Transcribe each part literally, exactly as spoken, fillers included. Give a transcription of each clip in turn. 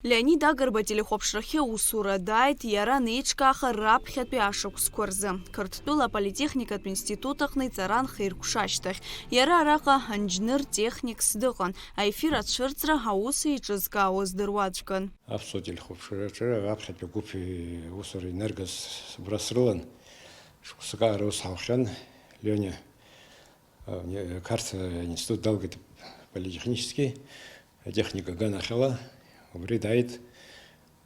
Леонид Агрба ателехәаԥшрахьы аусура дааит иара анеиҿкааха раԥхьатәи ашықәсқәа рзы, Қырҭтәыла аполитехникатә институт аҟны иҵаранхеиркәшашьҭахь. Иара араҟа анџьныр-техникс дыҟан, аефир ацәырҵра аус еиҿызкаауа здыруаӡәкын. Аԥсуа телехәаԥшраҿы аԥхьатәи агәыԥ аусура инаргаз убра срылан. Шықәсык аара ус ҳаухьан, Лиониа, а, не-, Қарҭ, а, институт далгеит политехнический, атехника аганахьала, убри дааит,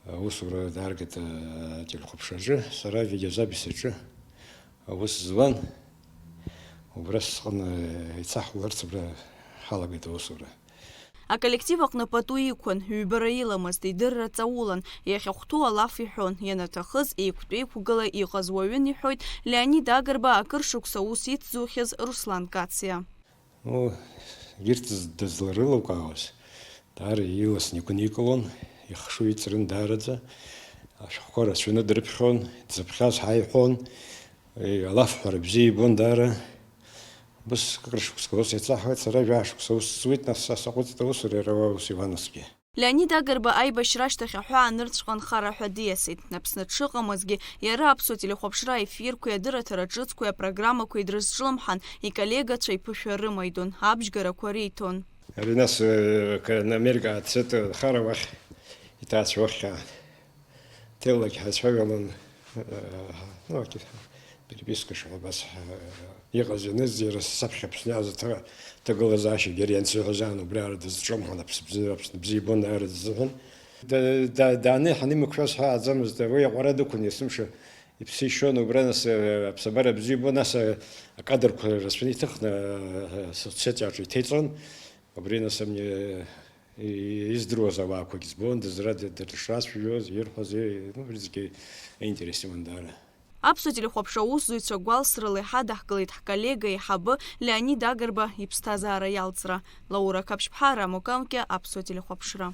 аусура дааргеит, а, ателехәаԥшраҿы, сара авидеозапись аҿы аус зуан, убра сҟны еицаҳуларц убра ҳалагеит аусура. Аколлектив аҟны пату иқәын, ҩбара иламызт, идырра ҵаулан, иахьахәҭоу алаф иҳәон, ианаҭахыз еиқәтәеиқәгыла иҟаз уаҩын, иҳәоит Леонид Агрба акыр шықәса аус ицзухьаз Руслан Кациа. Ну, егьырҭ дызларылукаауаз, даара иласны игәникылон, ихшыҩ иҵрын даараӡа, ашәҟәқәа рацәаны дрыԥхьон, дзыԥхьаз ҳаиҳәон, алафҳәара бзиа ибон даара. Убыс кыр шықәсқәа ус еицаҳауеит, сара жәаа шықәса ус зуит, нас са саҟәыҵт аусура, иара уа ус иуан насгьы. Леонид Агрба аибашьра ашьҭахь аҳәаа анырцәҟа анхара ҳәа диасит. Аԥсны дшыҟамызгьы, иара аԥсуа телехәаԥшра аефирқәеи адырраҭара ҿыцқәеи апрограммақәеи дрызҿлымҳан, иколлегацәа иԥышәа рымаидон, абжьгарақәа риҭон. Ари нас, э, к-, Америка дцеит, э, хара уахь иҭаацәа уахь, э, ҭеллагь ҳацәажәалон, э, ну, переписка шыҟоу абас, э, иҟаз ианыз иара саԥхьа Аԥсны иааз аҭа-, аҭагылазаашьагьы иара иансыҳәаз аан убри аара дызҿлымҳан, Аԥсны бзиа, Аԥсны бзиа ибон аара дазыҳәан. Да-, да-, дааны ҳанимықәшәаз ҳааӡамызт, уи аҟәара дықәын есымша. Иԥсы ишьон убра, нас, э, аԥсабара бзиа ибон, нас, э, акадрқәа рацәаны иҭыхны, э, соцсетиаҿы иҭеиҵон. Убри, нас, амни, э, и-, издыруаз ауаақәагь збон, дызра-, д-, д-, дышрацәажәоз, ирҳәоз, э, ну, убри зегьы аинтерес иман даара. Аԥсуа телехәаԥшра аусзуҩцәа гәалсрыла иҳадаҳкылеит ҳколлега еиҳабы Леонид Агрба иԥсҭазаара иалҵра. Лаура Қаԥшьԥҳа, Рамо Камкьа, Аԥсуа телехәаԥшра.